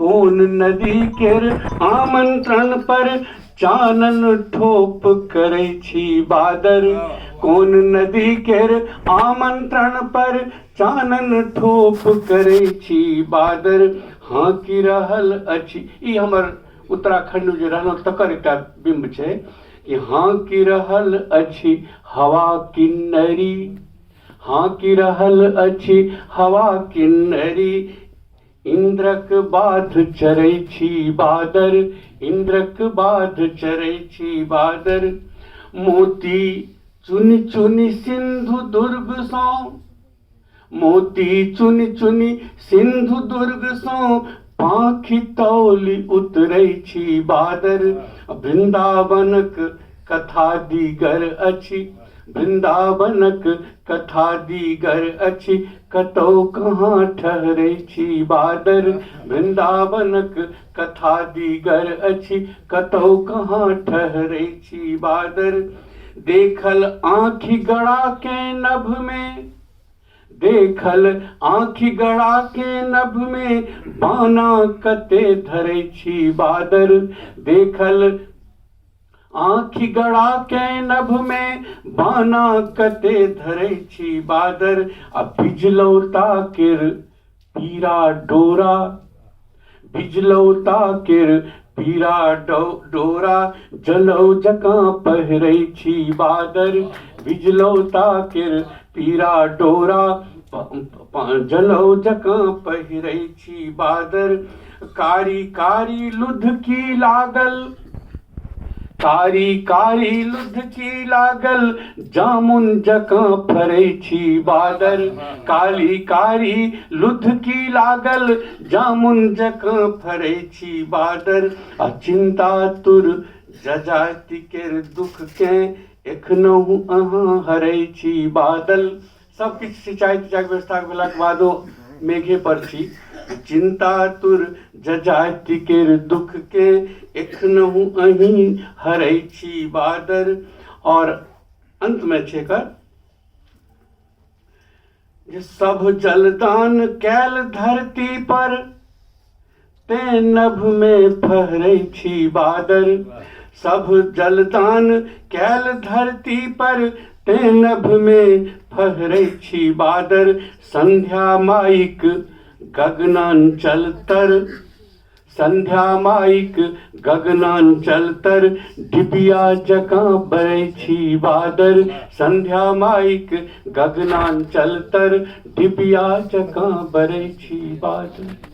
कोन नदी केर आमंत्रण पर चानन ठोप करै छी बादर? कोन नदी केर आमंत्रण पर चानन ठोप करै छी बादर? हाँकि रहल अछि, ई हमर उत्तराखंड जे रहलहुँ तकर एकटा बिम्ब छै कि हाँकि रहल अछि हवा किन्नरी, हाँकि रहल अछि हवा किन्नरी, इन्द्रक बाध चरै छी बादर, इन्द्रक बाध चरै छी बादर। मोती चुनि चुनि सिन्धु दुर्ग सँ, मोती चुनि चुनि सिन्धु दुर्ग सँ पाँखि तौलि उतरै छी बादर। वृन्दावनक कथा दीगर अछि, वृन्दावनक कथा दीगर अछि, कतौ कहाँ ठहरै छी बादर। वृन्दावनक कथा दीगर अछि, कतौ कहाँ ठहरै छी बादर। देखल आँखि गड़ा के नभ में, देखल आँखि गड़ा के नभ में बाना कते धरै छी बादर। देखल आँखि गड़ा के नभ में बाना कते धरै छी बादर। आ बिजलौता केर पीरा डोरा, बिजलौता केर पीरा डोरा जनौ जकाँ पहिरै छी बादर। बिजलौता केर पीरा डोरा जनौ जकाँ पहिरै छी बादर। कारी कारी लुधकी लागल, कारी कारी लुधकी लागल जामुन जकाँ फरै छी बादर। काली कारी लुधकी लागल जामुन जकाँ फरै छी बादर। आ चिन्ता तुर जजाति केर दुःखकेँ एखनहुँ अहाँ हरै छी बादल। सब किछु सिंचाइ तिचाइके व्यवस्था भेलाके बादो मेघे पर छी। चिन्तातुर जजाति केर दुःखके एखनहुँ अहीं हरै छी बादर। आओर अन्तमे छै एकर जे सब जलदान कैल धरती पर तें नभ मे फहरै छी बादर। सब जलदान कैल धरती पर तें नभ मे फहरै छी बादर। संध्या माइक गगनांचल तर, संध्या माइक गगनांचल तर डिबिया जकाँ बरै छी बादर। संध्या माइक गगनांचल तर डिबिया जकाँ बरै छी बादर।